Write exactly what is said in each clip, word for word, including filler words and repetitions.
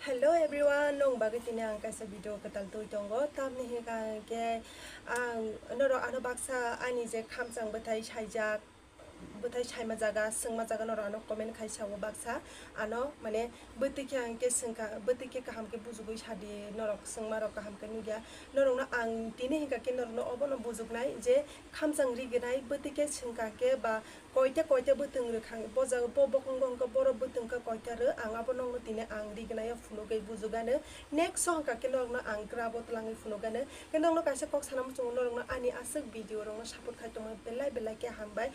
Hello everyone, nong bagwi tini ang kaisa video kwtal twi tongo. Tamni hwnkha hwnkhe ang norok ano baksa ani je khamchang bwthai saijak, bwthai saima jaga, swngma jaga norok ano comment khai sao baksa. Ano mane bwtwi khe ang khe swngkha, bwtwi khe kaham khe bujugwi sadi, norok swngma rok kaham khe nukya. Norokno ang tini hwnkha khe norokno obono bujuknai je khamchang rignai bwtwi khe swngkha khe ba koita koita bwtwng rwkha bo jaga bo bokong bokong khe borok bwtwng khe koita rw ang abo nokno tini ang rignai o phunugwi bujugano. Next o hwnkha khe norokno ang kwrabo twlangwi phunugano. Khe nokno kaisa kok sana muchungo norokno ani aswk video rokno support khai tongmani belai belai khe hambai.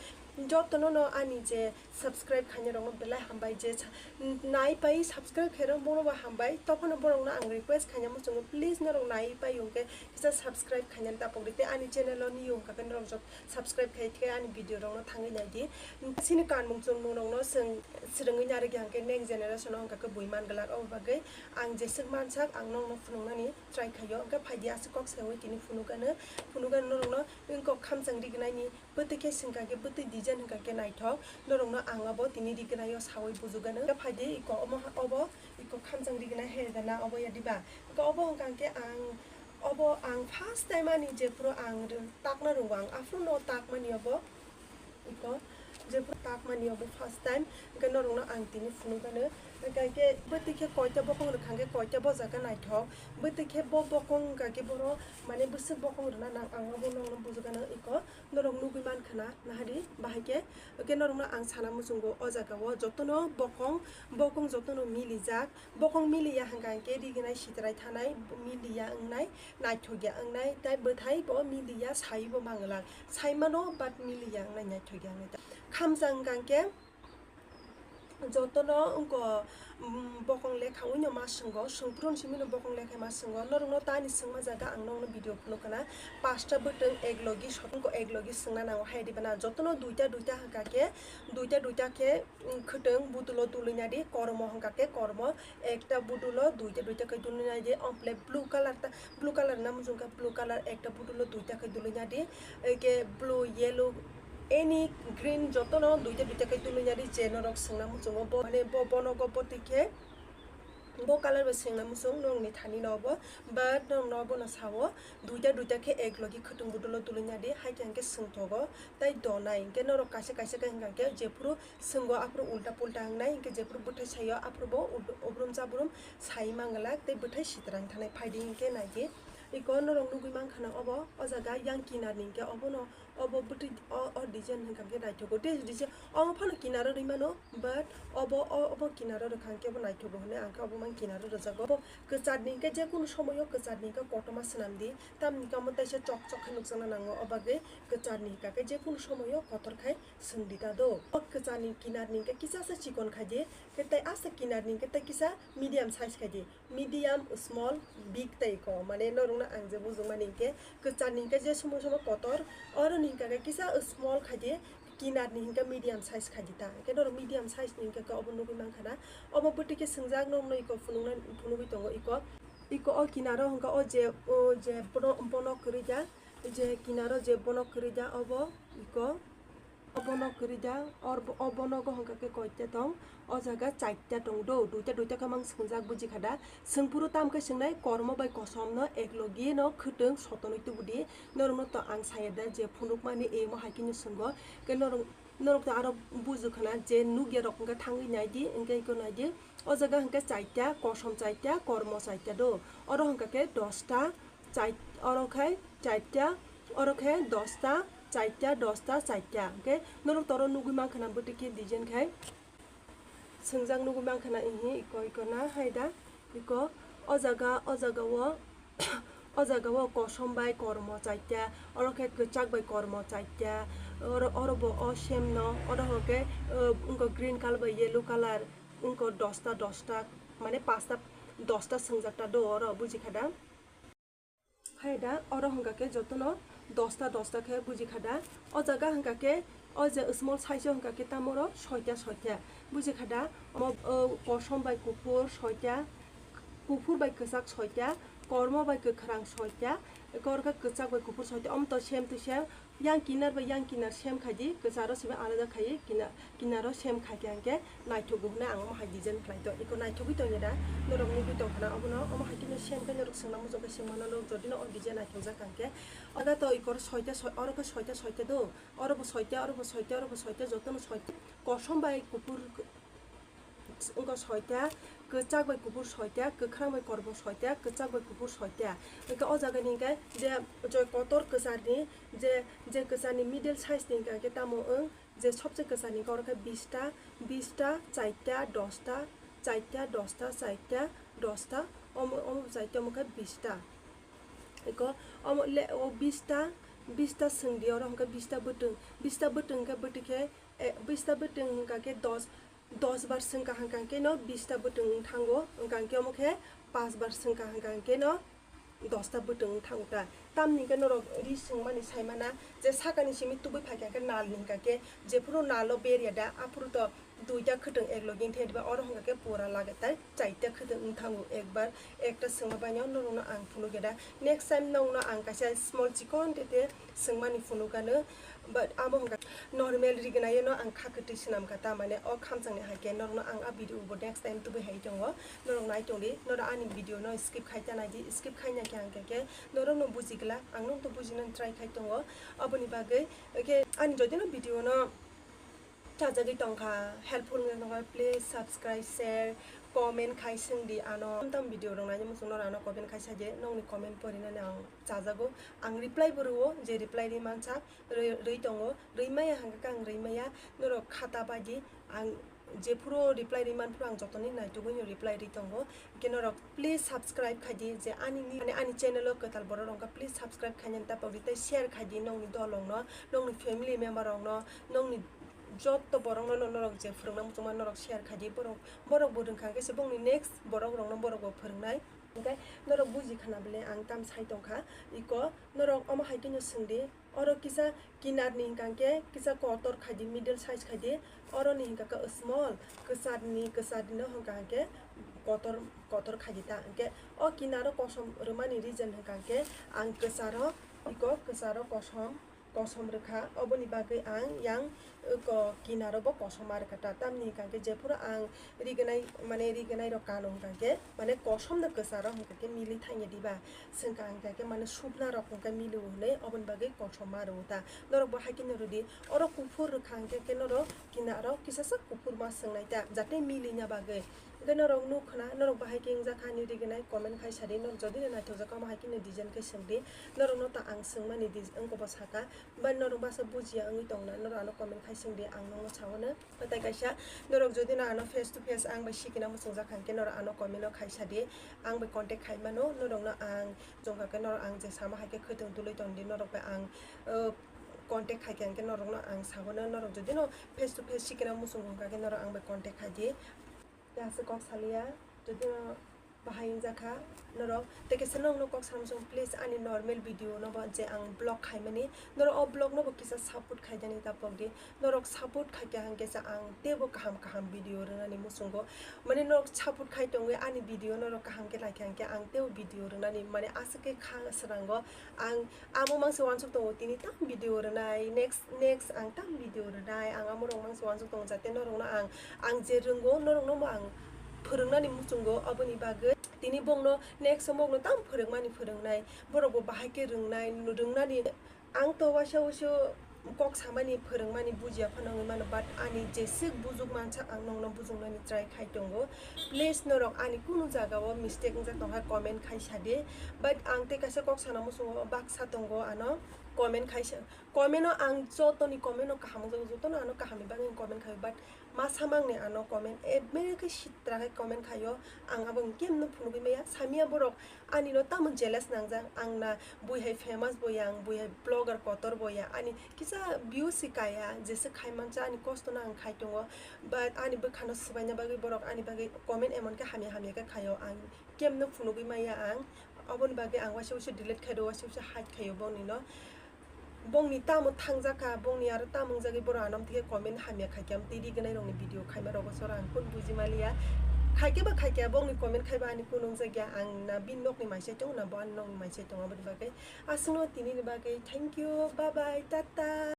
Jotono no ani je subscribe khaina rokno belai hambai je sa-, nai pai subscribe khairok bono bo hambai. Tophano borokno ang request khaina muchungo please norok nai pai hwnkhe kisa subscribe khaina tapok di tei ani channel o new hwnkha khe norok jot subscribe khai khe ani video rokno thangwi nai di. Chini kanmung chunmung rokno chwng swrwngwi narwkya hwnkhe next generation o hwnkha khe bui man glak. Abo bagwi ang jeswk mansak ang nokno phunuknani try khaio. Hwnkhe phaidi aswk kok sawi tini phunukgano, phunukgano norokno wngkok khamchang rignaini bwtwi khe swngkha khe bwtwi design hwnkha khe naithok norokno ang abo tini rignaio sawi bujukgano. Hwnkhe phaidi iko omo ha-, obo iko khamchang rignai hai gana obo ya diba? Hwnkhe obo hwnkha khe ang Obo ang first time ani jephuru ang rw-, takna rwngo, ang aphuru no takmani obo. Iko jephuru takmani obo first time, hwnkhe norokno ang tini phunukgano. Hwnkhe khe bwtwi khe koita bokong rwkha hwnkhe koita bo jaga naithok. Bwtwi khe bo bokong hwnkha khe boro mane bwswk bokong rwna nang ang obo nokno bujukgano iko. Norok nugwi mankha na, nahadi, bahai khe. Hwnkhe norokno ang sana muchungo o jaga o jotono bokong, bokong jotono milijak. Bokong miliya hwnkha hwnkhe rignai sitrai thanai, miliya wngnai, naithokya wngnai, tei bwthai bo miliya saibo manglak. Saimano but miliya wngnai, naithokya wngnai. Khamsa hwnkha hwnkhe jotono wngkha, mm, bokong lekhawi no ma swngo, swngphuru simi no bokong lekha ma swngo. Norokno tani swngma jaga ang nokno video phunukgana. Pasta bwtwng ek logi sotongko ek logi swngna nango hai diba na. Jotono duita duita hwnkha khe, duita duita khe, mm, khwtwng budulo dului nadi, kormo hwnkha khe kormo ekta budulo duita duita khe dului nadi, ample blue colour ta, blue colour na muchung kha blue colour ekta budulo duita khe dului nadi, eke blue, yellow, any green jotono duita duita khe dului nadi, je norok swngna muchungo bo, mane bo bonogo bwtwi khe bo colour bai swngna muchung nokni thani no bo, but nokno bono sao duita duita khe ek logi khwtwng budulo dului nadi, hai khe hwnkhe swngthogo. Tai donai hwnkhe norok kaisa kaisa khe hwnkha khe jephuru swnggo aphuru ulta pulta wngnai, hwnkhe jephuru bwthai saio aphuru bo ul-, ubrum jabrum sai manglak tei bwthai sitrang thanai phaidi hwnkhe naidi. Iko norok nugwi mankha na obo, o jaga yang kinarni hwnkhe obono, obo bwtwi o, o design hwnkha khe naithogo. Tei design omo phano kinaro rwi mano, but obo, o, obo kinaro rwkha hwnkhe bo naithogo hwnwi ang khe obo mang kinaro rwjago. Bo kwcharni hwnkhe jekunu somoyo kwcharni hwnkhe kotorma swnamdi, tamni khe omo teisa chok chok khe nukjakna nango, o bagwi kwcharni hwnkha khe jekunu somoyo kotor khai swngdi ta do. O kwcharni kinarni hwnkhe kisa sa chikon khaidi, khe tei asta kinarni hwnkhe tei kisa medium size khaidi. Medium, small, big tei ko, mane norokno ang je bujukmani hwnkhe kwcharni hwnkhe je somo somo kotor, oroni hwnkha khe kisa small khaidi, kinarni hwnkhe medium size khaidi ta. Hwnkhe norok medium size ni hwnkhe khe obo nugwi mankha na. Obo bwtwi khe swngjak norokno iko phunukna, phunugwi tongo iko. Iko o kinaro hwnkha o je, o je bono, bono kwrwi da, je kinaro je bono kwrwi da obo iko. Obono kwrwi da, or-, obono go hwnkha khe koita tong, o jaga chaita tong do, duita duita khe mang swngjak buji kha da. Swngphuru tam khe swngnai kormo bai kosom no ek logi no khwtwng sotonwi tubu di. Norok no to ang saya da je phunukmani emo hai khe no swngo, khe norok, norok to aro buju khana je nukya rok hwnkhe thangwi nai di, hwnkhe iko nai di. O jaga hwnkhe chaita, kosom chaita, kormo chaita do. Oro hwnkha khe dosta, chait-, oro khe chaita, oro khe dosta, chaita, dosta, chaita. Hwnkhe norok toro nugwi mankha na bwtwi khe design khai. Swngjak nugwi mankha na ihi iko iko na hai da. Iko o jaga, o jaga o, o jaga o kosom bai kormo chaita, oro khe kwchak bai kormo chaita, oro, oro bo o same no, oro hwnkhe, uh, wngkha green colour bai yellow colour, wngkha dosta, dosta, mane pasta, dosta swngjak ta do oro, buji kha da? Hai da, oro hwnkha khe jotono dosta dosta khe buji kha da. O jaga hwnkha khe, o je small size o hwnkha khe tamo oro soita soita. Buji kha da? Omo, o, kosom bai kuphur soita, kuphur bai kwchak soita, kormo bai kwkhwrang soita, eko oro khe kwchak bai kuphur soita. Omo to same to same, Yang kinar bai yang kinar same khai di, kwcharo simi alada khai, kina-, kinaro same khai khe hwnkhe naithokgo hwnwi ang omo hai design khlai tong. Iko naithogwi tongya da, norok nugwi tong khna obono, omo hai kheno same khe norok swngna muchung khe swngmano norok jodi no o design naithokjak hwnkhe. Oda to ikor soita soi-, oro khe soita soita do, oro bo soita, oro bo soita, oro bo soita, jotono soita. Kosom bai kuphur, wngkha soita, kwchak bai kuphur soita, kwkhwrang bai kormo soita, kwchak bai kuphur soita. Hwnkhe o jaga ni hwnkhe je joi kotor kwcharni je, je kwcharni middle size ni hwnkha khe tamo wng je sobse kwcharni hwnkhe oro khe bista, bista, chaita, dosta, chaita, dosta, chaita, dosta, omo, omo chaita omo khe bista. Eko omo le o bista, bista swngdi oro hwnkhe bista bwtwng, bista bwtwng hwnkhe bwtwi khe, eh, bista bwtwng hwnkha khe dos, dos bar swngkha hwnkha khe no bista bwtwng wng thango, hwnkha khe omo khe pas bar swngkha hwnkha khe no dosta bwtwng wng thango ta. Tamni hwnkhe norok ri swngmani saimana je sakani simi tubui phaikha khe nalni hwnkha khe jephuru nalo berya da aphuru to duita khwtwng ek logi wng thai diba, oro hwnkha khe pura lage tai chaita khwtwng wng thango ekbar, ekta swngma baino norokno ang phunukya da. Next time nokno ang kaisa small chikon tete swngmani phunukano, but abo hwnkha normal rignai no ang kha kwtwi swnam kha, tamani o khamchangni hai khe norokno ang a video bo next time tubui hai tongo, norok nai tongdi, norok ani video no skip khai ta naidi, skip khai na khe ang khe khe norokno buji glak, ang nokto bujinani try khai tongo, aboni bagwi khe ani jodi no video no chajagwi tongkha, helpful wngwi tongkha, please subscribe, share, comment khai swngdi ano. Tam tam video rok naina muchung norok ano comment khai saje, nokni comment porinani ang chajago. Ang reply bo rwo, je reply ri mansa, rwi, rwi tongo, rwi maya hwnkhe ang rwi maya, norok khata baidi ang jephuru reply ri manphuru ang jotoni naitugwi reply ri tongo. Hwnkhe norok please subscribe khaidi, je ani ni, ani, ani channel o kwtal borok rok wngkha, please subscribe khainani tapok di tei share khaidi nokni dol rokno, nokni family member rokno, nokni jotto borokno no-, norok je phwrwngna muchungma norok share khaidi, borok, borok bo rwngkha hwnkhe se bongni next borok rokno borok bo phwrwngnai. Hwnkhe norok buji khana bole ang tam sai tongkha, iko norok omo hai kheno swngdi, oro kisa kinarni hwnkha hwnkhe kisa kotor khaidi, middle size khaidi, oroni hwnkha khe small, kwcharni, kwcharnino hwnkha hwnkhe kotor, kotor khaidi ta, hwnkhe o kinaro kosom rwmani reason hwnkha hwnkhe ang kwcharo, iko kwcharo kosom, kosom rwkha, oboni bagwi ang yang, uh, ko kinaro bo kosom ma rwkha ta. Tamni hwnkha khe jephuru ang rignai, mane rignai rok kano hwnkha khe, mane kosom no kwcharo hwnkha khe mili thangya diba, swngkha hwnkha khe mane sukna rok hwnkha mili o hwnwi, oboni bagwi kosom ma rwo ta. Norok bo hai kheno rwdi, oro kuphur rwkha hwnkha khe norok kinaro kisa sak kuphur ma swngnai ta, jate mili na bagwi. Hwnkhe norok nuk khna, norok bahai khe wngjakha ani rignai, comment khai sadi, norok jodi no naithokjak kha, omo hai kheno design khe swngdi, norokno ta ang swngmani dis-, wngkha bo saka, but norok basa bujiya wngwi tongna, norok ano comment khai swngdi, ang nokno sao no. Tei kaisa norok jodi no ano face to face ang bai sikina muchungjak kha, hwnkhe norok ano comment o khai sadi, ang bai contact khai mano, norokno ang chwngkha khe norok ang je sama hai khe khwtwng tului tongdi, norok bai ang, uh, contact khai khe, hwnkhe norokno ang sao no, norok jodi no face to face sikina muchungo hwnkha khe norok ang bai contact khai di. Tei aswk kok saliya, jodi no bahai wngjakha norok, tei kaisa nokno kok samsung, please ani normal video no bo je ang vlog khaimani, norok o vlog no bo kisa support khaidani tapok di, norok support khaikha hwnkhe se ang teibo kaham kaham video rwnani muchungo, mane norok support khai tongwi ani video norok kaham khe laikha hwnkhe ang teibo video rwnani mane aswk khe kha srango ang. Amo mangsa uansuk tongo, tini tam video rwnai, next, next ang tam video rwnai, ang amo rok mangsa uansuk tongo, jate norokno ang, ang je rwngo, norokno bo ang phwrwngnani muchungo, oboni bagwi tini bongno next o bongno tam phwrwngmani phwrwngnai, borok bo bahai khe rwngnai, rwngnani. Ang to waisa waisa kok samani, phwrwngmani bujiya phano wngwi mano, but ani jeswk bujuk mansa ang nokno bujuknani try khai tongo. Please norok ani kunu jaga o mistake wngjak tongkha comment khai sadi, but ang tei kaisa kok sana muchungo baksa tongo ano comment khai sa, comment o ang jotoni comment o kaham wngjak, jotono ano kahamni bagwi ang comment khai, but masa mangni ano comment ebere khe sitra khe comment khaio, ang abo kemno phunugwi maya, samia borok ani no tamo jealous nangjak, ang na bui hai famous bo ya, ang bui hai blogger kotor bo ya, ani kisa views se kaya, jeswk khai mansa ani kosto no ang khai tongo, but ani bwkha no swbaina bagwi borok ani bagwi comment emon khe hamya hamya khe khaio, ang kemno phunugwi maya ang, oboni bagwi ang waisa waisa delete khai do, waisa waisa hide khaio bongni no. Bongni tamo thangjak kha, bongni aro tamo wngjagwi borok ano amtwi khe comment hamya khai khe, amtwi rignai rokni video khaima rogo sora ang kun buji maliya. Khaikhe ba khaikhe bongni comment khaiba ani kunung jakya, ang na bini nokni maisai tongo na bo ani nokni maisai tongo, aboni bagwi aswkno tinini bagwi thank you, bye bye, tata.